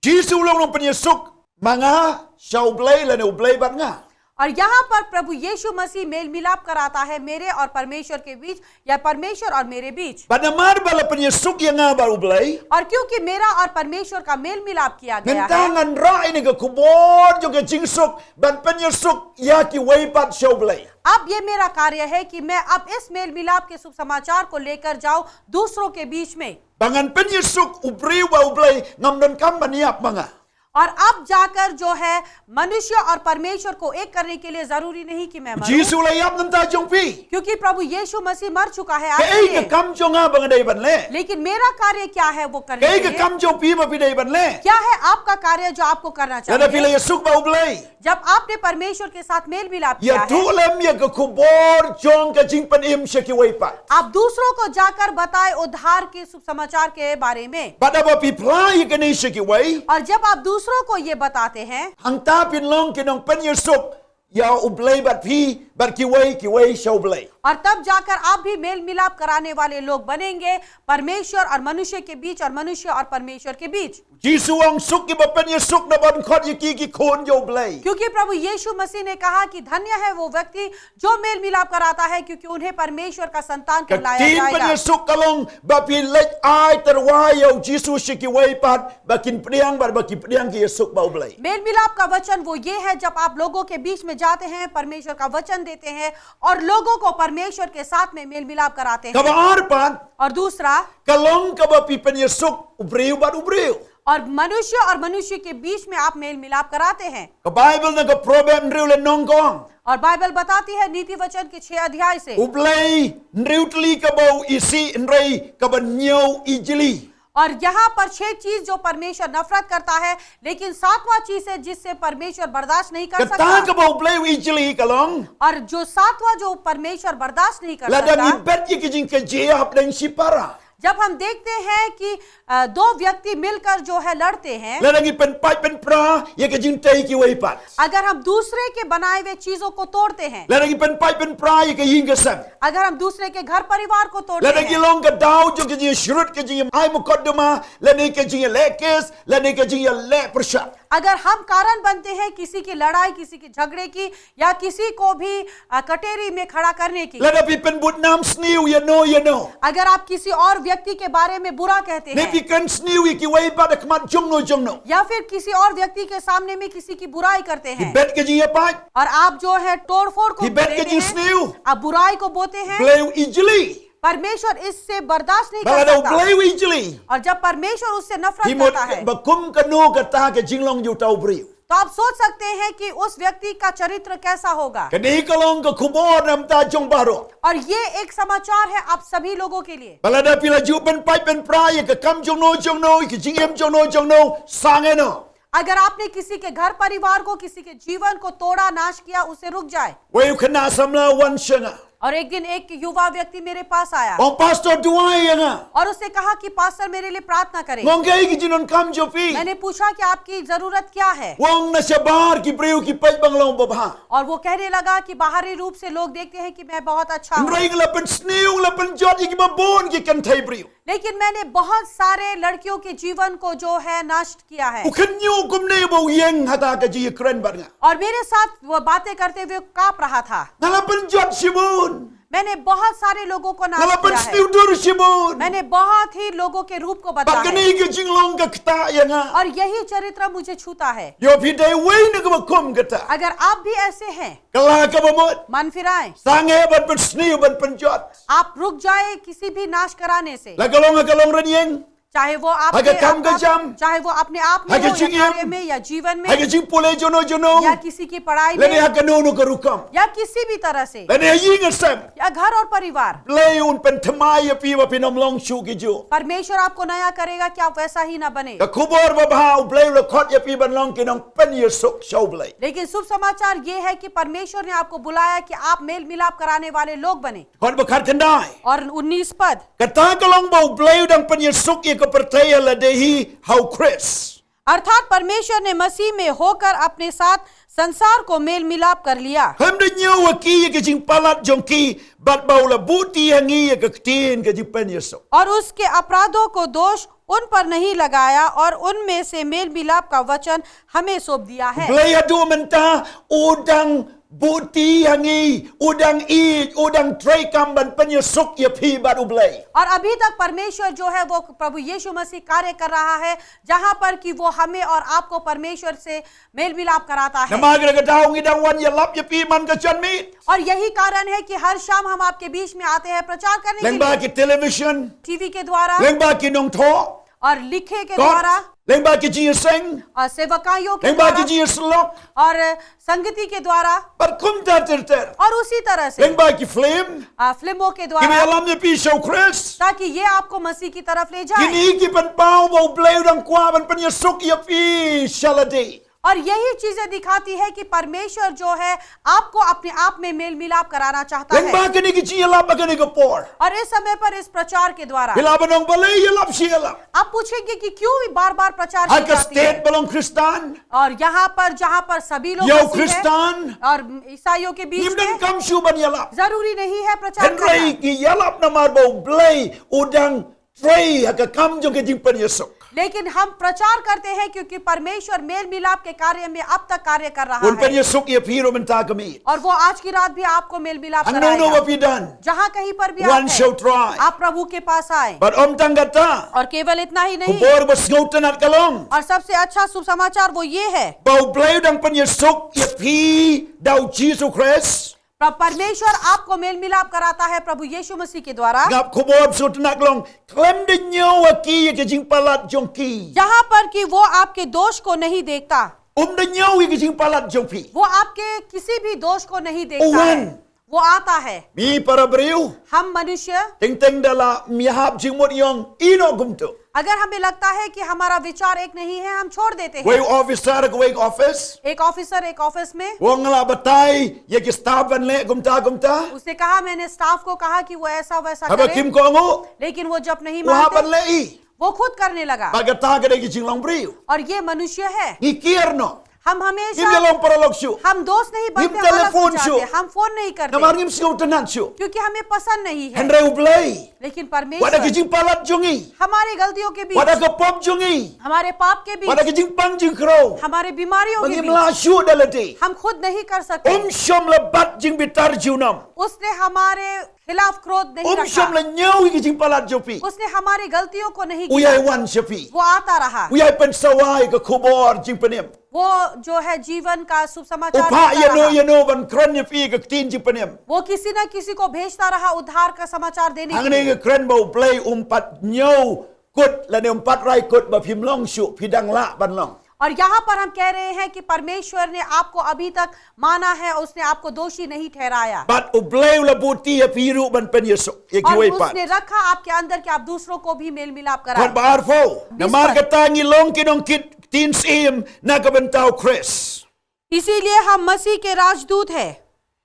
Jisu u long nongpynïasuk ma nga sha u Blei lane u Blei bad nga. और यहाँ पर प्रभु यीशु मसीह मेल मिलाप कराता है मेरे और परमेश्वर के बीच, या परमेश्वर और मेरे बीच। Bad namar ba la pynïasuk ïa nga bad u Blei, और क्योंकि मेरा और परमेश्वर का मेल मिलाप किया गया mynta है, ngan rah ïa kane ka khubor jong ka jingsuk ban pynïasuk ïa kiwei pat sha u Blei. अब ये मेरा कार्य है कि मैं अब इस मेल मिलाप के शुभ समाचार को लेकर जाऊं दूसरों के बीच में। Ba ngan pynïasuk u briew bad u Blei, ngam donkam ban ïap ma nga. और अब जाकर जो है मनुष्य और परमेश्वर को एक करने के लिए जरूरी नहीं कि मैं मरूं, Jisu u la ïap namar jong phi. क्योंकि प्रभु यीशु मसीह मर चुका है आपके Kaei ka लिए। kam jong nga ba nga dei ban leh? लेकिन मेरा कार्य क्या है वो करने Kaei के ka लिए? Kam jong phi ba phi dei ban leh? क्या है आपका कार्य जो आपको करना Lada phi la चाहिए? ïasuk bad u Blei, जब आपने परमेश्वर के साथ मेल मिलाप किया है, ïathuh lem ïa ka khubor jong ka jingpynim sha kiwei pat. आप दूसरों को जाकर बताएं उद्धार के शुभ समाचार के बारे में। Bad haba phi phla ïa kane sha kiwei, और जब आप दूसरों को ये बताते हैं, hangta phin long ki nongpynïasuk ïa u Blei bad phi, bad kiwei kiwei sha u Blei. और तब जाकर आप भी मेल मिलाप कराने वाले लोग बनेंगे, परमेश्वर और मनुष्य के बीच और मनुष्य और परमेश्वर के बीच। Jisu u ong, suk kiba pynïasuk, naba yn khot ïa ki ki khun jong u Blei. क्योंकि प्रभु यीशु मसीह ने कहा कि धन्य है वो व्यक्ति जो मेल मिलाप कराता है, क्योंकि उन्हें परमेश्वर का संतान Ka कहलाया ktien जाएगा। pynïasuk ka long ba phi leit ai tyrwa ïa u Jisu sha kiwei pat, ba kin pdiang, bad ba ki pdiang ki ïasuk bad u Blei. मेल मिलाप का वचन वो ये है, जब आप लोगों के बीच में जाते हैं, परमेश्वर का वचन देते हैं और लोगों को परमेश्वर के साथ में मेल मिलाप कराते हैं। Kaba ar pat, और दूसरा, ka long kaba phi pynïasuk u briew bad u briew. और मनुष्य और मनुष्य के बीच में आप मेल मिलाप कराते हैं। Ka Baibl na ka Proverb hynriew lynnong ka ong, और बाइबल बताती है नीति वचन के छह अध्याय से, u Blei hynriew tylli kaba u isih, hynrei kaba hynñiew i jli. और यहाँ पर छह चीज जो परमेश्वर नफरत करता है, लेकिन सातवां चीज है जिससे परमेश्वर बर्दाश्त नहीं कर Kata सकता। kaba u Blei u isih ka long, और जो सातवां जो परमेश्वर बर्दाश्त नहीं कर lada ngi सकता, bet ïa ka jingkajia hapdeng shipara, जब हम देखते हैं कि अ, दो व्यक्ति मिलकर जो है लड़ते हैं, lada ngi pynpait pynpra ïa ka jingtei kiwei pat, अगर हम दूसरे के बनाए हुए चीजों को तोड़ते हैं, lada ngi pynpait pynpra ïa ka ïing ka sem, अगर हम दूसरे के घर परिवार को तोड़ते lada ngi हैं, long ka daw jong ka jingshrut, ka jingïaleh mukotduma, lane ka jingïaleh kes, lane ka jingïaleh pyrshah, अगर हम कारण बनते हैं किसी की लड़ाई, किसी की झगड़े की, या किसी को भी अ, कटेरी में खड़ा करने की, lada phi pynbud nam sniew ïano ïano, अगर आप किसी और व्यक्ति के बारे में बुरा कहते ne phi हैं, kren sniew ïa kiwei pat ha khmat jongno jongno, या फिर किसी और व्यक्ति के सामने में किसी की बुराई करते phi हैं, bet ka jingïapait, और आप जो है तोड़फोड़ को phi bet ka देते हैं, jingsniew, आप बुराई को बोते हैं, Blei u isih. परमेश्वर इससे बर्दाश्त नहीं Ba कर lada u सकता। Blei u isih, और जब परमेश्वर उससे नफरत hi mut करता है, ba kum kano kata ka jinglong jong uta u briew. तो आप सोच सकते हैं कि उस व्यक्ति का चरित्र कैसा होगा। Kane ka long ka khubor na bynta jong baroh. और ये एक समाचार है आप सभी लोगों के लिए। Ba lada phi la ju pynpait pynpra ïa ka kam jong no jong no, ïa ka jingim jong no jong no, sangeh noh. अगर आपने किसी के घर परिवार को, किसी के जीवन को तोड़ा, नाश किया, उसे रुक जाए। Wei u khynnah samla u wan sha nga. और एक दिन एक युवा व्यक्ति मेरे पास आया। U ong, Pastor, duwai ïa nga. और उसने कहा कि पास्टर, मेरे लिए प्रार्थना करें। Nga ong, kaei ka jingdonkam jong phi? मैंने पूछा कि आपकी जरूरत क्या है? U ong, na shabar ki briew ki peit ba nga long babha. और वो कहने लगा कि बाहरी रूप से लोग देखते हैं कि मैं बहुत अच्छा हूँ। Hynrei nga la pynsniew, nga la pynjot ïa kiba bun ki kynthei briew. लेकिन मैंने बहुत सारे लड़कियों के जीवन को जो है नष्ट किया है। U khynñiuh kumne ba u ïeng hata ka jingïakren bad nga. और मेरे साथ वो बातें करते हुए कांप रहा था। Nga la pynjot shibun. मैंने बहुत सारे लोगों को नाश किया है। Nga la pynsniew dur shibun. मैंने बहुत ही लोगों के रूप को बदला है। Bad kane ka jinglong ka ktah ïa nga. और यही चरित्र मुझे छूता है। Ïoh phi dei wei na kaba kum kata. अगर आप भी ऐसे हैं, kylla kaba mut. मन फिराएं। Sangeh ban pynsniew, ban pynjot. आप रुक जाए किसी भी नाश कराने से। La ka long ha ka long rynïeng. चाहे वो आपके, ha ka kam ka jam, चाहे वो अपने आप में हो, या कार्य में, या जीवन में, ha ka jingpule jong no jong no, या किसी की पढ़ाई में, lane ha kano kano ka rukom, या किसी भी तरह से, lane ha ïing ha sem, या घर और परिवार। Blei un pynthymmai ïa phi ba phin ym long shuh ki juh. परमेश्वर आपको नया करेगा कि आप वैसा ही ना बने। Ka khubor babha, U Blei u la khot ïa phi ban long ki nongpynïasuk sha U Blei. लेकिन शुभ समाचार ये है कि परमेश्वर ने आपको बुलाया कि आप मेल मिलाप कराने वाले लोग बने। Dkhot ba khatkhyndai. और उन्नीस पद। Kata ka long ba U Blei u dang pynïasuk ïa ka pyrthei ïa lade hi ha U Khrist. अर्थात परमेश्वर ने मसीह में होकर अपने साथ संसार को मेल मिलाप कर लिया। Khlem da ñiew ha ki ïa ka jingpalat jong ki, bad ba u la buhti ha ngi ïa ka ktien ka jingpynïasuk. और उसके अपराधों को दोष उन पर नहीं लगाया और उनमें से मेल मिलाप का वचन हमें सौंप दिया है। Blei haduh mynta u dang buhti ha ngi, u dang ïeit, u dang treikam ban pynïasuk ïa phi bad U Blei. और अभी तक परमेश्वर जो है वो प्रभु यीशु मसीह कार्य कर रहा है, जहां पर कि वो हमें और आपको परमेश्वर से मेल मिलाप कराता है। Namar kata ka daw ngi dang wan ïalap ïa phi man ka janmiet. और यही कारण है कि हर शाम हम आपके बीच में आते हैं प्रचार करने के लिए। Lyngba ki television. टीवी के द्वारा। Lyngba ki nongthoh. और लिखे के द्वारा। Lyngba ki jingïaseng. और सेवकाइयों के द्वारा। Lyngba ki jingïasyllok. और संगति के द्वारा। Bad kumta ter ter. और उसी तरह से। Lyngba ki film. आ, फिल्मों के द्वारा। Kin ïalam ïa phi sha U Khrist. ताकि ये आपको मसीह की तरफ ले जाए। Kine ki pynpaw ba U Blei u dang kwah ban pynïasuk ïa phi sha lade. और यही चीजें दिखाती है कि परमेश्वर जो है आपको अपने आप में मेल मिलाप कराना चाहता है। Lyngba kine ki jingïalap ha kane ka por. और इस समय पर इस प्रचार के द्वारा। Phi lah ban ong balei ïalap shi ïalap. आप पूछेंगे कि क्यों भी बार-बार प्रचार की जाती है? Ha ka state ba long Khristan. और यहाँ पर, जहाँ पर सभी लोग मसीह हैं, Ïa u Khristan. और ईसाइयों के बीच में, Ngim donkam shuh ban ïalap. जरूरी नहीं है प्रचार करना। Hynrei ngi ïalap namar ba U Blei u dang trei ha ka kam jong ka jingpynïasuk. लेकिन हम प्रचार करते हैं क्योंकि परमेश्वर मेल मिलाप के कार्य में अब तक कार्य कर रहा है। Un pynïasuk ïa phi ruh mynta ka miet. और वो आज की रात भी आपको मेल मिलाप कराएगा। Hangno hangno ba phi don. जहाँ कहीं पर भी आप हैं, Wan sha U Trai. आप प्रभु के पास आए। Bad ym tang kata. और केवल इतना ही नहीं। Khubor ba sngewtynnat ka long. और सबसे अच्छा शुभ समाचार वो ये है। Ba U Blei u dang pynïasuk ïa phi da U Jisu Khrist. पर-, परमेश्वर आपको मेल मिलाप कराता है प्रभु यीशु मसीह के द्वारा। Nga khubor ba sngewtynnat ka long, khlem da ñiew ha ki ïa ka jingpalat jong ki. जहाँ पर कि वो आपके दोष को नहीं देखता। Um da ñiew ïa ka jingpalat jong phi. वो आपके किसी भी दोष को नहीं देखता है। U wan. वो आता है। Ngi para briew. हम मनुष्य। Teng teng da la ym ïahap jingmut ïa ngi, ïehnoh kumto. अगर हमें लगता है कि हमारा विचार एक नहीं है, हम छोड़ देते हैं। Wei u officer, wei u office. एक ऑफिसर एक ऑफिस में। U ong nga la batai ïa ki staff ban leh kumta kumta. उसने कहा, मैंने स्टाफ को कहा कि वो ऐसा वैसा करें। Haba kim kohnguh. लेकिन वो जब नहीं मानते, u hap ban leh hi. वो खुद करने लगा। Bad kata ka dei ka jinglong briew. और ये मनुष्य है। Ngi kiar noh. हम हमेशा, Ngim ïalong paralok shuh. हम दोस्त नहीं बनते, Ngim हालत में telephone जाते shuh. हैं, हम फोन नहीं करते। Namar ngim sngewtynnat shuh. क्योंकि हमें पसंद नहीं है। Hynrei U Blei. लेकिन परमेश्वर, Wat ha ka jingpalat jong ngi. हमारी गलतियों के बीच, Wat ha ka pop jong ngi. हमारे पाप के बीच, Wat ha ka jingpang jingkhrew. हमारे बीमारियों के बीच, Ba ngim lah shuh da lade. हम खुद नहीं कर सकते। Um shym la bat jingbitar junom. उसने हमारे खिलाफ क्रोध नहीं रखा। Um shym la ñiew ïa ka jingpalat jong phi. उसने हमारी गलतियों को नहीं गिना। U ïai wan sha phi. वो आता रहा। U ïai pynsawa ïa ka khubor jingpynim. वो जो है जीवन का शुभ समाचार देता रहा। U phah ïano ïano ban kren ïa phi ïa ka ktien jingpynim. वो किसी ना किसी को भेजता रहा उद्धार का समाचार देने के लिए। Hangne nga kren ba U Blei um pat ñiew kut lane um pat rai kut ba phim long shuh, phi dang lah ban long. और यहाँ पर हम कह रहे हैं कि परमेश्वर ने आपको अभी तक माना है, उसने आपको दोषी नहीं ठहराया। Bad U Blei u la buh kti ïa phi ruh ban pynïasuk ïa kiwei pat. और उसने रखा आपके अंदर कि आप दूसरों को भी मेल मिलाप कराएं। Dkhot ba arphew. Namar kata ngi long ki nongkit ktien syiem na ka bynta U Khrist. इसीलिए हम मसीह के राजदूत हैं।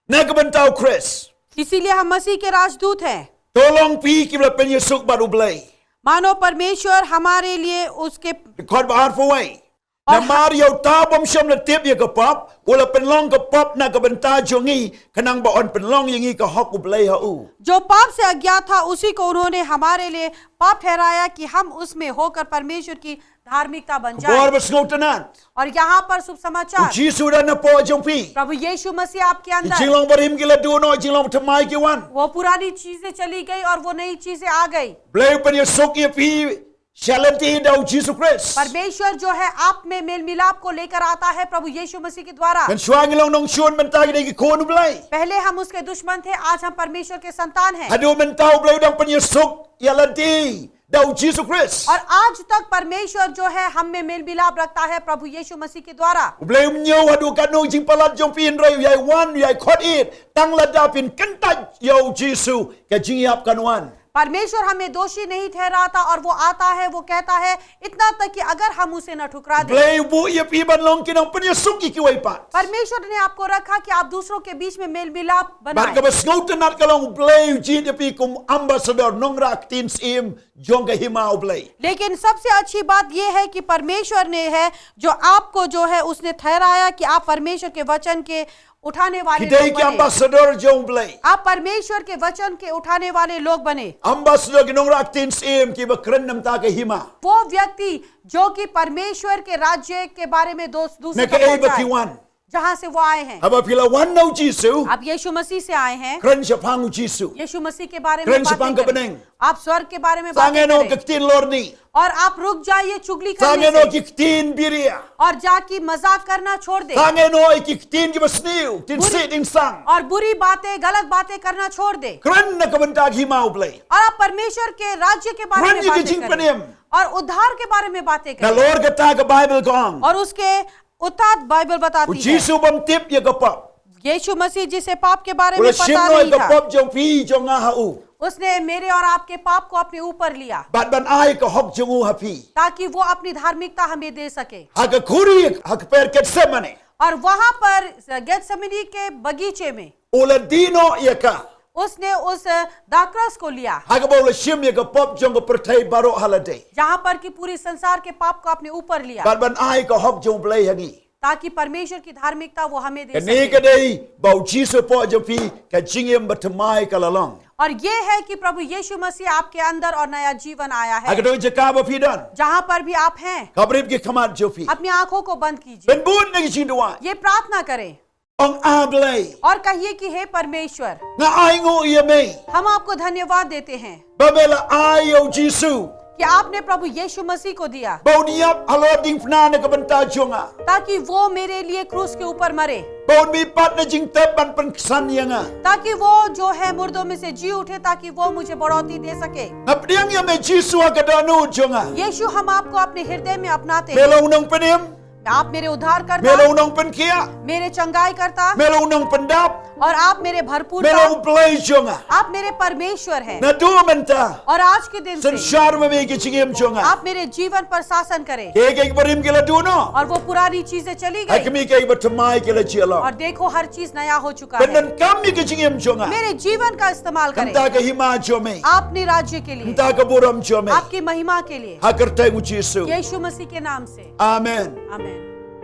Na ka bynta U Khrist. इसीलिए हम मसीह के राजदूत हैं। To long phi kiba la pynïasuk bad U Blei. मानो परमेश्वर हमारे लिए उसके Dkhot ba arphew wei. Namar ïa uta u bym shym la tip ïa ka pop u la pynlong ka pop na ka bynta jong ngi, khnang ba yn pynlong ïa ngi ka hok U Blei ha u. जो पाप से अज्ञात था, उसी को उन्होंने हमारे लिए पाप ठहराया कि हम उसमें होकर परमेश्वर की धार्मिकता बन जाए। Khubor ba sngewtynnat. और यहाँ पर शुभ समाचार। U Jisu u don hapoh jong phi. प्रभु यीशु मसीह आपके अंदर। Ki jinglong barim ki la duh noh, jinglong thymmai ki wan. वो पुरानी चीजें चली गई और वो नई चीजें आ गई। Blei u pynïasuk ïa phi sha lade da U Jisu Khrist. परमेश्वर जो है आप में मेल मिलाप को लेकर आता है प्रभु यीशु मसीह के द्वारा। Mynshuwa ngi long nongshun, mynta ngi dei ki khun U Blei. पहले हम उसके दुश्मन थे, आज हम परमेश्वर के संतान हैं। Haduh mynta U Blei u dang pynïasuk ïa lade da U Jisu Khrist. और आज तक परमेश्वर जो है हम में मेल मिलाप रखता है प्रभु यीशु मसीह के द्वारा। U Blei um ñiew haduh katno jingpalat jong phi, hynrei u ïai wan, u ïai khot ïit, tang lada phin kyntait ïa U Jisu ka jingïap kan wan. परमेश्वर हमें दोषी नहीं ठहराता और वो आता है, वो कहता है, इतना तक कि अगर हम उसे न ठुकरा दें। Blei u buh ïa phi ban long ki nongpynïasuk ïa kiwei pat. परमेश्वर ने आपको रखा कि आप दूसरों के बीच में मेल मिलाप बनाएं। Bad kaba sngewtynnat ka long U Blei u jied ïa phi kum ambassador, nongrah ktien syiem jong ka hima U Blei. लेकिन सबसे अच्छी बात यह है कि परमेश्वर ने है जो आपको जो है उसने ठहराया कि आप परमेश्वर के वचन के उठाने वाले लोग बने। Ki dei ki ambassador jong U Blei. आप परमेश्वर के वचन के उठाने वाले लोग बने। Ambassador ki nongrah ktien syiem kiba kren na ka bynta ka hima. वो व्यक्ति जो कि परमेश्वर के राज्य के बारे में दोस-, दूसरों तक पहुंचाए। Na kaei ba ki wan. जहां से वो आए हैं। Haba phi la wan na U Jisu. आप यीशु मसीह से आए हैं। Kren shaphang U Jisu. यीशु मसीह के बारे में बातें करें। Kren shaphang ka bneng. आप स्वर्ग के बारे में बातें करें। Sangeh noh ki ktien lorni. और आप रुक जाइए चुगली करने से। Sangeh noh ki ktien biria. और जाके मजाक करना छोड़ दें। Sangeh noh ki ktien kiba sniew, ktien sih, ktien sang. और बुरी बातें, गलत बातें करना छोड़ दें। Kren na ka bynta ka hima U Blei. और आप परमेश्वर के राज्य के बारे में बातें करें। Kren ïa ka jingpynim. और उद्धार के बारे में बातें करें। Nalor kata ka Baibl ka ong. और उसके उत्तर बाइबल बताती है। U Jisu u bym tip ïa ka pop. यीशु मसीह जिसे पाप के बारे में पता नहीं था। U la shim noh ïa ka pop jong phi jong nga ha u. उसने मेरे और आपके पाप को अपने ऊपर लिया। Bad ban ai ka hok jong u ha phi. ताकि वो अपनी धार्मिकता हमें दे सके। Ha ka khuri, ha ka kper Gethsemane. और वहां पर गेथसेमनी के बगीचे में। U la die noh ïa ka. उसने उस दाखरस को लिया। Ha kaba u la shim ïa ka pop jong ka pyrthei baroh ha lade. जहां पर कि पूरी संसार के पाप को अपने ऊपर लिया। Bad ban ai ka hok jong U Blei ha ngi. ताकि परमेश्वर की धार्मिकता वो हमें दे सके। Kane ka dei ba U Jisu hapoh jong phi, ka jingim bathymmai ka la long. और ये है कि प्रभु यीशु मसीह आपके अंदर और नया जीवन आया है। Ha kato ka jaka ba phi don. जहां पर भी आप हैं, Khapbrip ki khmat jong phi. अपनी आंखों को बंद कीजिए। Pynbun na ka jingduwai. ये प्रार्थना करें। Ong, A Blei. और कहिए कि हे परमेश्वर, nga ainguh ïa me. हम आपको धन्यवाद देते हैं. Ba me la ai ïa U Jisu. कि आपने प्रभु यीशु मसीह को दिया. Ba un ïap halor diengphna na ka bynta jong nga. ताकि वो मेरे लिए क्रूस के ऊपर मरे. Ba un mihpat na jingtep ban pynksan ïa nga. ताकि वो जो है मुर्दों में से जी उठे, ताकि वो मुझे बढ़ौती दे सके. Nga pdiang ïa me Jisu ha ka dohnud jong nga. यीशु, हम आपको अपने हृदय में अपनाते हैं. Me long u nongpynim. आप मेरे उद्धारकर्ता, me long u nongpynkhiah, मेरे चंगाईकर्ता, me long u nongpyndap, और आप मेरे भरपूरता, me long U Blei jong nga. आप मेरे परमेश्वर हैं। Naduh mynta, और आज के दिन से, synshar ma me ha ka jingim jong nga. आप मेरे जीवन पर शासन करें। Kiei kiei ki barim ki la duh noh. और वो पुरानी चीजें चली गई। Ha khmih, kiei kiba thymmai ki la jia long. और देखो, हर चीज नया हो चुका है। Pyndonkam ïa ka jingim jong nga. मेरे जीवन का इस्तेमाल करें। Mynta ka hima jong me. अपने राज्य के लिए। Mynta ka burom jong me. आपकी महिमा के लिए। Ha ka kyrteng U Jisu. यीशु मसीह के नाम से। Amen. आमीन।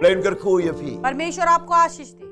Blei un kyrkhu ïa phi. परमेश्वर आपको आशीष दे।